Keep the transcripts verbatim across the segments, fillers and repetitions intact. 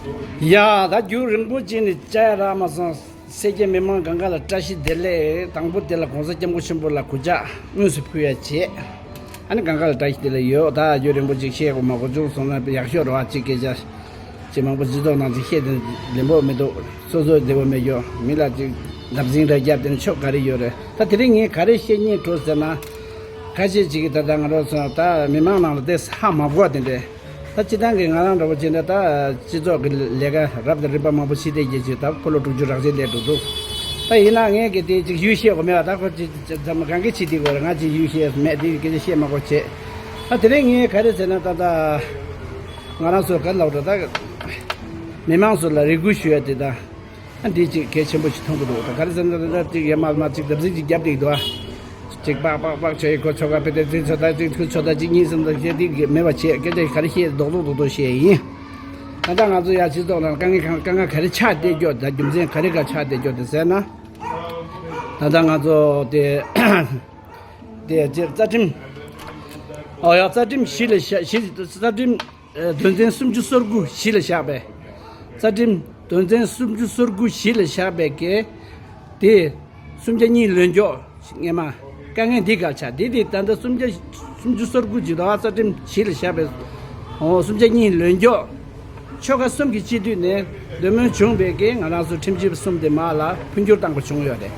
ཡ། ད་རྒྱུན་རིང་པོ་ཅིག་ནས་བཅར་ཡ་རག་མ་སོང་། སེར་སྐྱ་མི་མང་གང་ག་ལ་བཀྲ་ཤིས་བདེ་ལེགས། དང་པོ་དེ་ལ་༸གོང་ས་༸སྐྱབས་མགོན་ཆེན་པོ་ལ་གུས་ཕྱག་དངོས་སུ་ཕུལ་ཡ་བྱས། ཨ་ནི་གང་ག་ལ་བཀྲ་ཤིས་བདེ་ལེགས་ཡོད། ད་རྒྱུན་རིང་པོ་ཅིག་བཤད་དགོས་མ་དགོས་བྱུང་སོང་ན་ཡག་ཤོས་རེད་བ། ཅིག་སྐད་ཆ་ཅིག་མང་པོ་སྤྱི་ཚོགས་ནང་ཅིག་བཤད་དེ་ལན་པོ་མི་འདུག་སོ་སོའི་བདེ་བོ་མེད་ཀྱོ། མི་ལ་ཅིག་བརྡབ་གསིག་འདྲ་བརྒྱབ་དེ་ནི་ཆོ་ག་རེ་ཡོད་རེད། ད་དེ་རིང་ངས་ག་རེ་བཤད་སྙིང་བྲོ་ཟེར་ན། ཁ་ཤས་ཅིག་གིས་ད་ལྟ་ང་རང་ཚོ་ད་མི་མང་ནང་ལ་དེ་ཧ་མ་གོ་བ་དེ་འདྲས། ད་སྤྱི་བཏང་གི་ང་རང་འདྲ་བོ་བྱས་ན་ད་སྤྱི་ཚོགས་ཀྱི་ལས་ཀ་རབ་དང་རིམ་པ་མང་པོ་བྱས་བསྡད་ཀྱི་ཅིག་ད་ཕོ་ལོ་དྲུག་ཅུ་རག་ཅིག་སླེབས་འགྲོ་འདུག་ད་ཡིན་ན་ངས་གི་དེ་ཅིག་ཡུལ་ཤེས་དགོས་མེད་པ། ད་ཁོ་ཅིག་ཅིག་ཙམ་གང་གི་བྱེད་དེ་དགོས་རེད། ང་ཅིག་ཡུལ་ཤེས་མེད་དེ་སྐད་ཆ་བཤད་མ་དགོས་བྱས། ད་དེ་རིང་ངས་ག་རེ་ཟེར་ན་ད་ད་ང་རང་ཚོ་ག་ལབ་རེད། ད་མི་མང་ཚོ་ལ་རེ་སྐུལ་ཞུ་ཡ་དེ་ད། ཨ་འདི་ཅིག་གལ་ཆེན་པོ་ཞིག་མཐོང་གི་འདུག་ད་ག་རེ་ཟེར་ན་ད་ད་ཅིག་ཡ་མ་མ་ཅིག་བརྡབ་གསིག་ཅིག་བརྒྱབ་བསྡད་འདུག་ཨ་ཅིག་པག་པག་པག་བྱས་ཁོ་ཆོ་ག་ཕེ་ཏེ་ཅིག་ཚོ་ད་ཅིག་ཁོ་ཆོ་ད་ཅིག་གཉིས་གསུམ་ད་བཤད་དེ་མེད་པ་བྱས། སྐད་ཆ་ག་རེ་བཤད་རྡོག་རྡོག་རྡོག་རྡོག་བཤད་ཡིན། ད་ལྟ་ང་ཚོ་ཡ་སྤྱི་ཚོགས་ནང་དཀའ་ངལ་གང་དཀའ་ངལ་ག་རེ་ཆགས་བསྡད་ཀྱོ། ད་རྒྱུ་མཚན་ག་རེ་ག་ཆགས་བསྡད་ཀྱོ་དེ་ཟེར་ན། ད་ལྟ་ང་ཚོ་དེ་དེ་ཅིག་རྩ་ཁྲིམས། ཨོ་ཡ་རྩ་ཁྲིམས་གཞི་ལ་བཞག་གཞི་རྩ་ཁྲིམས། དོན་ཚན་སུམ་ཅུ་སོ་དགུ་གཞི་ལ་བཞག་པའི། རྩ་ཁྲིམས་དོན་ཚན་སུམ་ཅུ་སོ་དགུ་གཞི་ལ་བཞག་པའི་གི། དེ་སུམ་ཆ་གཉིས་ལོན་འཇོག་སྔས་མ། དཀའ་ངལ་འདི་ག་ཆགས་འདི་དེ་ད་ལྟ་སུམ་ཆ་སུམ་ཅུ་སོ་དགུ་ཇི་ལྟ་བ་རྩ་ཁྲིམས་གཞི་ལ་བཞག་པའི། འོ་སུམ་ཆ་གཉིས་ལོན་འཇོག་ཆོལ་ཁ་གསུམ་གྱི་སྤྱི་འཐུས་ནས་འདེམས་ཐོན་བྱུང་བའི་གི་ང་རང་ཚོ་ཁྲིམས་ཞིབ་གསུམ་དེ་མ་ལ་འཕོ་འགྱུར་བཏང་དགོས་བྱུང་ཡོད་རེད།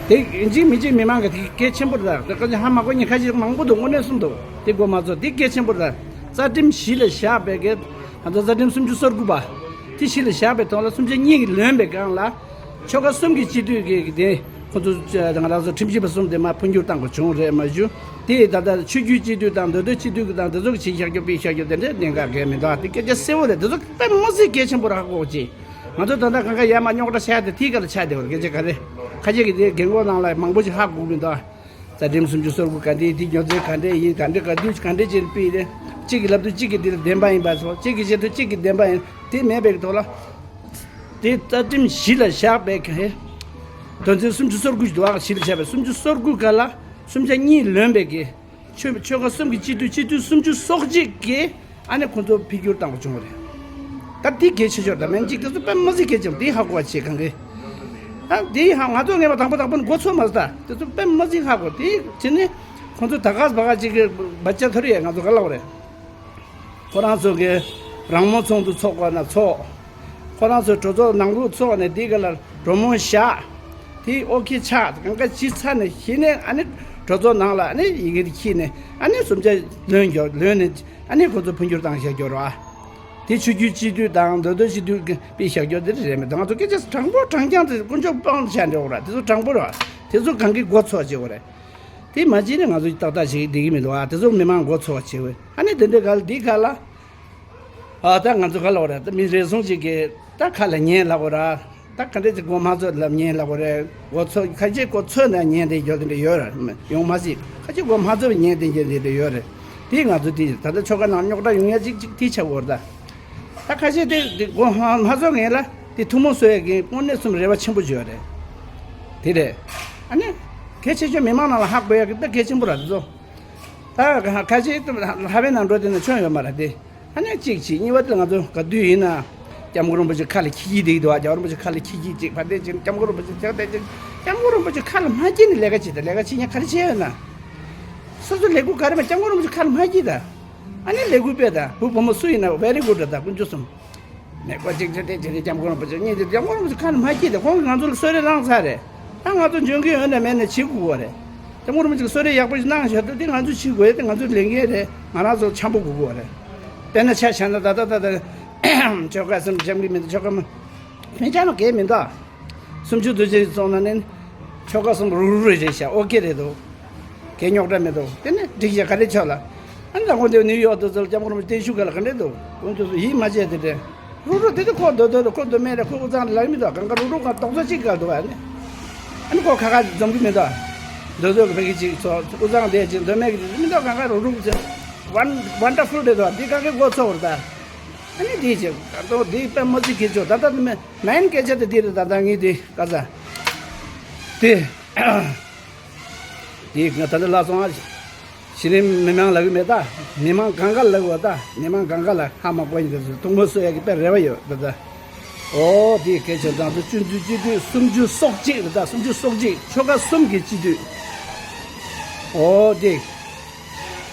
དེ་ཡིན་གཅིག་མིན་གཅིག་མི་མང་གི་དེ་གལ་ཆེན་པོ་རེད། དེ་ཁ་ཅིག་ཧ་མ་གོ་མཁན་ཁ་ཅིག་མང་པོ་འདུག་དངོས་གནས་གསུངས་འདུག་དེ་གོ་མ་ཚོར་དེ་གལ་ཆེན་པོ་རེད། རྩ་ཁྲིམས་གཞི་ལ་བཞག་པའི་གི་ང་ཚོ་རྩ་ཁྲིམས་སུམ་ཅུ་སོ་དགུ་པ་དེ་གཞི་ལ་བཞག་པའི་ཐོག་ལ་སུམ་ཆ་གཉིས་ཀྱིས་ལོན་པའི་སྒང་ལ་ཆོལ་ཁ་གསུམ་གྱི་སྤྱི་འཐུས་ཀྱི་དེ་ཁོ་ཚོ་ང་རང་ཚོ་ཁྲིམས་ཞིབ་པ་གསུམ་དེ་མ་འཕོ་འགྱུར་བཏང་དགོས་བྱུང་རེད། མ་གཞི་དེ་ད་ལྟ་ཆོས་བརྒྱུད་སྤྱི་འཐུས་དང་མདོ་སྟོད་སྤྱི་འཐུས་ཀྱི་དང་དེ་ཚོ་གི་བྱེད་བཞག་རྒྱུ་སྤེལ་བཞག་རྒྱུ་དེ་འདྲའི་གནད་འགག་གལ་མི་འདུག་དེ་སྐད་ཆ་གསལ་བོ་རེད། དེ་ཚོ་དཔེ་མི་སྲིད་གལ་ཆེན་པོ་རེད། ཧ་གོ་ཅིག་ང་ཚོ་ད་ལྟ་གང་ག་ཡར་མར་རྙོག་དྲ་བཤད་དེ་དེའི་སྐབས་ལ་ཆགས་བསྡད་པ་རེད། སྐད་ཆ་ག་རེ་ཁ་ཤས་ཀྱིས་དེ་རྒན་གོག་ནང་ལ་མང་པོ་ཞིག་ཧ་གོ་གི་འདུག་རྩ་ཁྲིམས་སུམ་ཅུ་སོ་དགུ་ག་འདི་དེ་ཉོ་ཚོང་ག་འདྲས་ཡིན། ག་འདྲས་ག་དུས་ག་འདྲས་ཅིག་སྤེལ་རེད། གཅིག་གིས་ལབ་དུས་གཅིག་གིས་འདི་ལ་བདེན་པ་ཡིན་པ་སོགས། གཅིག་གིས་བཤད་དུས་གཅིག་གིས་བདེན་པ་ཡིན། དེ་མེད་པའི་ཐོག་ལ་དེ་རྩ་ཁྲིམས་གཞི་ལ་བཞག་པའི་གི་དོན་ཚན་སུམ་ཅུ་སོ་དགུ་ཞིག་འདུག་ཨ། གཞི་ལ་བཞག་པའི་སུམ་ཅུ་སོ་དགུ་ག་ལ་སུམ་ཆ་གཉིས་ལོན་པའི་གི་ཆོལ་ཆོལ་ཁ་གསུམ་གྱི་སྤྱི་འཐུས་སྤྱི་འཐུས་སུམ་ཅུ་སོ་གཅིག་གིས་ཨ་ནི་ཁོང་ཚོ་འཕོ་འགྱུར་བཏང་བ་བྱུང་བ་རེད། ད་དེ་གལ་ཆེ་ཤོས་དང་མན་གཅིག་དེ་ཚོ་དཔེ་མི་སྲིད་གལ་ཆེན་པོ་དེ་ཧ་གོ་བ་བྱེད་གང་གི། ད་དེ་ཧ་ང་ཚོ་ངེས་པ་དང་པོ་དང་པོ་ནི་མགོ་ཚོས་མ་ཟ། དེ་ཚོ་དཔེ་མི་སྲིད་ཧ་གོ་དེ་བྱས་ནས་ཁོང་ཚོ་ད་ག་ས་བ་ག་ཅིག་གི་བ་ཅ་ཐོར་ཡས་ང་ཚོ་ག་ལ་བ་རེད། ཁོ་རང་ཚོ་གི་རང་མོ་ཚོགས་འདུ་ཚོགས་དགོས་ན་ཚོགས། ཁོ་རང་ཚོའི་གྲོས་ཚོགས་ནང་ལོགས་ཚོགས་ནས་དེ་ག་ལ་གྲོས་མོལ་བཞག་དེ་ཨོ་ཁེ་ཆགས་གང་ག་བྱས་ཚར་ནས་གཞི་ནས་ཨ་ནི་གྲོས་ཚོགས་ནང་ལ་ཨ་ནི་ཡི་གེ་དེ་ཁྱེར་ནས་ཨ་ནི་སུམ་ཆ་ལོན་རྒྱུ་ལོན་ནས་ཨ་ནི་ཁོ་ཚོ་འཕོ་འགྱུར་བཏང་བཞག་རྒྱུ་རེད་བ། དེ་ཆོས་བརྒྱུད་སྤྱི་འཐུས་དང་མདོ་སྟོད་སྤྱི་འཐུས་ཀྱི་སྤེལ་བཞག་རྒྱུ་དེ་རེད་མེད་དང་ང་ཚོ་སྐད་ཆ་དྲང་པོ་དྲང་རྐྱང་དེ་དཀོན་མཆོག་དཔང་དུ་བྱས་འདྲ་བོ་རེད། དེ་ཚོ་དྲང་པོ་རེད་བ། དེ་ཚོ་གང་གི་མགོ་ཚོས་བྱེད་དགོས་རེད། དེ་མ་བྱས་ནས་ང་ཚོ་ཏག་ཏག་ཞིག་བསྡད་ཀྱི་མི་འདུག་ཨ། དེ་ཚོ་མི་མང་མགོ་ཚོས་བྱེད་དགོས། ཨ་ནི་དེ་འདྲའི་ག་ལ་འདི་ག་ལ། ཨ་ད་ང་ཚོ་ག་ལ་བ་རེད། ད་མི་རེ་ཟུང་ཅིག་གིས་ད་ཁ་ལ་ཉན་ལབ་དགོས་ར། ད་ག་འདྲས་ཅིག་མགོ་མ་ཚོས་ལབ་ཉན་ལབ་དགོས་རེད། མགོ་ཚོས་ཁ་ཤས་མགོ་ཚོས་ན་ཉན་དེ་ཡོད་དེ་འདྲ་ཡོད་རེད། ཡོང་མ་སྲིད། ཁ་ཤས་མགོ་མ་ཚོས་ཉན་དེ་ཉན་དེ་འདྲ་ཡོད་རེད། དེ་ང་ཚོ་དེ་ད་ལྟ་ཆོལ་ཁ་ནང་རྙོག་དྲ་ཡོང་ཡ་ཅིག་ཅིག་དེ་ཆགས་དགོས་རེད་ད། ད་ཁ་ཤས་དེ་དེ་མགོ་མ་མ་ཚོས་ངེས་ལ་དེ་ཐུན་མོང་བཟོ་ཡ་གི་དངོས་གནས་སུམ་རེ་བ་ཆེན་པོ་ཅིག་ཡོད་རེད། དེ་རེད། ཨ་ནི་གལ་ཆེ་ཤོས་མི་མང་ནང་ལ་ཧ་གོ་ཡ་གི་ད་གལ་ཆེན་པོ་ར་དེ་ཚོ། ད་ཁ་ཤས་ལྷ་བའི་ནང་འགྲོ་དེ་ན་ཆོན་ཡོད་མ་རེད་དེ། ཨ་ནི་གཅིག་བྱས་གཉིས་པ་དེ་ང་ཚོ་ག་དུས་ཡིན་ན་སྐྱབས་མགོན་རིན་པོ་ཆེ་ཁ་ལ་ཁྱི་སྐྱིད་བསྡད་འདུག་ཨ། རྒྱལ་བ་རིན་པོ་ཆེ་ཁ་ལ་ཁྱི་སྐྱིད་ཅིག་ཕར་བསྡད་ཅིག་སྐྱབས་མགོན་རིན་པོ་ཆེ་ཕྱག་བསྡད་ཅིག་སྐྱབས་མགོན་རིན་པོ་ཆེ་ཁ་ལ་མ་སྐྱིད་ནས་ལས་ཀ་བྱེད་ད། ལས་ཀ་བྱེད་ཉན་ག་རེ་བྱེད་ཡོད་ན། སོ་སོ་ལས་འགུལ་ག་རེ་མ་སྐྱབས་མགོན་རིན་པོ་ཆེ་ཁ་ལ་མ་སྐྱིད་ད། ཨ་ནི་ལས་འགུལ་སྤེལ་ད་བུ་བུ་མོ་སུ་ཡིན་ན་very good རེད་ད་དཀོན་མཆོག་གསུམ། མེད་པ་ཅིག་ཅིག་དེ་ཅིག་སྐྱབས་མགོན་རིན་པོ་ཆེ་གཉིས་དེ་སྐྱབས་མགོན་རིན་པོ་ཆེ་ཁ་ནས་མ་སྐྱིད་དེ་ཁོང་གིས་ང་ཚོ་ལ་གསོལ་རས་བླངས་ཚར་རེད། ད་ང་ཚོ་འཇོན་གི་ཡོད་ན་མེད་ན་བྱེད་དགོས་པ་རེད། སྐྱབས་མགོན་རིན་པོ་ཆེ་གིས་གསོལ་རས་ཡག་པོ་ཞིག་གནང་བཞག་དུས་དེ་ང་ཚོས་བྱེད་དགོས་ཡ་དེ་ང་ཚོའི་ལས་འགན་རེད། ང་རང་ཚོ་འཆམ་པོ་དགོས་དགོས་པ་རེད། དཔེར་ན་ཆ་བཞག་ན་ད་ད་ད་ད་ཆོལ་ཁ་གསུམ་འཆམ་གི་མི་འདུག་ཆོལ་ཁ་མ་ཕན་ཆ་མ་གས་མི་འདུག་སུམ་ཅུ་དུ་ཅིག་སོང་ན་ནི་ཆོལ་ཁ་གསུམ་རུག་རུག་རེད་བྱས་ཨོ་ཀེ་རེད་འདུག་གལ་རྙོག་དྲ་མི་འདུག་དེ་ནི་འགྲིག་བྱས་ག་རེ་ཆོག་ལ། ཨ་ནི་ལ་དགོན་སྡེ་ནིའུ་ཡོག་དུ་ཚུར་སྐྱབས་མགོན་རིན་པོ་ཆེ་བརྟན་བཞུགས་སྒང་ལ་ག་འདྲས་འདུག་དཀོན་མཆོག་གསུམ་ཡིད་མ་ཆེས་དེ་འདྲས། རུག་རུག་དེ་དུས་ཁོ་མདོ་སྟོད་ལ་ཁོ་མདོ་སྨད་ལ་ཁོ་དབུས་གཙང་ལ་ལབ་མི་འདུག་གང་ག་རུག་རུག་གང་རྡོག་རྩ་གཅིག་ག་འདུག་ཨ་ནི། ཨ་ནི་ཁོ་ཁ་ཁ་འཛོམས་གི་མི་འདུག་མདོ་སྟོད་ཀྱི་ཕ་གི་གཅིག་ཚོ་དབུས་གཙང་དེ་གཅིག་མདོ་སྨད་ཀྱི་དེ་མི་འདུག་གང་ག་རུག་རུག་ཚེ་ཝན་ཝན་ཌར་ཕུལ་རེད་འདུག་འདི་གང་གི་མགོ་ཚོས་རེད་ད། ཨ་ནི་དེ་བྱས་ད་དོ་དེ་དཔེ་མ་སྲིད་གལ་ཆེ་ད་ལྟ་དེ་མེན་སྐད་ཆ་དེ་དེ་རེད། ད་ལྟ་ངས་དེ་ག་ས་དེ་དེ་ང་ད་ལྟ་ལ་སོང་ཨ། གཞི་རིམ་མི་མང་ལབ་ཀྱི་མེད་ད། མི་མང་གང་ག་ལབ་དགོས་ད། མི་མང་གང་ག་ལ་ཧ་མ་གོ་ཡིན་ད། ཐུགས་སྨོན་གསོ་ཡ་གི་དཔེ་རེ་བ་ཡོད་ད་ད། ཨོ་དེ་སྐད་ཆ་དང་དུ་སྤྱི་འཐུས་སྤྱི་འཐུས་སུམ་ཅུ་སོ་གཅིག་རེད་ད། སུམ་ཅུ་སོ་གཅིག་ཆོལ་ཁ་གསུམ་གྱི་སྤྱི་འཐུས། ཨོ་དེ་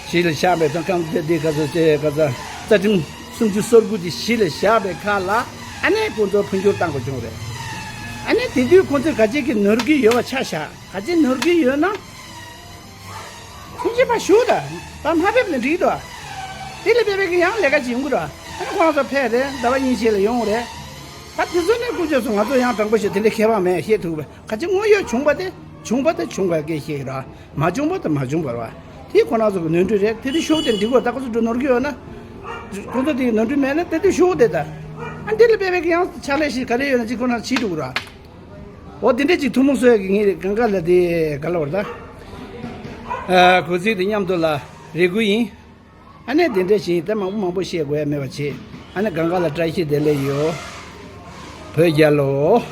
གཞི་ལ་བཞག་པའི་ཐོག་ཁང་དེ་དེ་ག་ཚོད་དེ་ག་ཚོད་རྩ་ཁྲིམས་སུམ་ཅུ་སོ་དགུ་དེ་གཞི་ལ་བཞག་པའི་ཁ་ལ་ཨ་ནེ་ཁོང་ཚོ་འཕོ་འགྱུར་བཏང་དགོས་བྱུང་རེད། ཨ་ནེ་དེ་དུས་ཁོང་ཚོས་ག་ཅིག་གི་ནོར་གྱི་ཡོད་པ་ཆ་བཞག་ག་ཅིག་ནོར་གྱི་ཡོད་ན། ཁྱིམ་གཞིས་པ་ཞུ་ད། ད་མ་ཕེབས་ན་འགྲིག་འདུག་དེ་ལས་ཕེབས་པའི་གི་ཡང་ལས་ཀ་བྱེད་ཡོང་གི་ར། ཨ་ནི་ཁོང་ཚོ་ཕེབས་རེད། ཟླ་བ་གཉིས་ཤིག་ལ་ཡོང་རེད། ད་དེ་ཚོ་ནས་སྐུ་ཚབ་ཚོ་ང་ཚོ་ཡང་དྲང་པོ་བཤད་དེ་འདྲའི་ཁྱད་པར་མེད་བཤད་ཐུབ་པ། ག་ཅི་དངོས་ཡོད་བྱུང་བ་དེ་བྱུང་བ་དེ་བྱུང་བ་སྐད་བཤད་ར། མ་བྱུང་བ་དེ་མ་བྱུང་བ་ར། དེ་ཁོ་ན་ཚོ་གི་ནོར་འཁྲུལ་རེད། དེ་དུས་ཤོག་དེ་འགྲིག་གོ་ད་ཁོ་ཚོ་འགྲོ་ནོར་གི་ཡོད་ན། ཁོ་ཚོ་དེ་གི་ནོར་འཁྲུལ་མེད་ན་དེ་དུས་ཤོག་དེ་ད། ཨ་འདི་ལ་དཔེ་བའི་གི་ཡང་ཕྱག་ལས་ཤིག་ག་རེ་ཡོད་ན་ཅིག་ཁོ་ན་བྱེད་འགྲོ་གི་ར། འོ་དེ་འདྲས་ཅིག་ཐུགས་སྨོན་གསོ་ཡ་གི་ངེད་གང་ག་ལ་དེ་ག་ལ་བར་ད། ཨ་གུས་བརྩི་དེ་མཉམ་དུ་ལ་རེ་སྐུལ་ཡིན། ཨ་ནེ་དེ་འདྲས་ཞིག་ད་མང་པོ་མང་པོ་བཤད་དགོས་ཡ་མེད་པ་བྱེད། ཨ་ནེ་གང་ག་ལ་བཀྲ་ཤིས་བདེ་ལེགས་ཡོད། བོད་རྒྱལ་ལོ།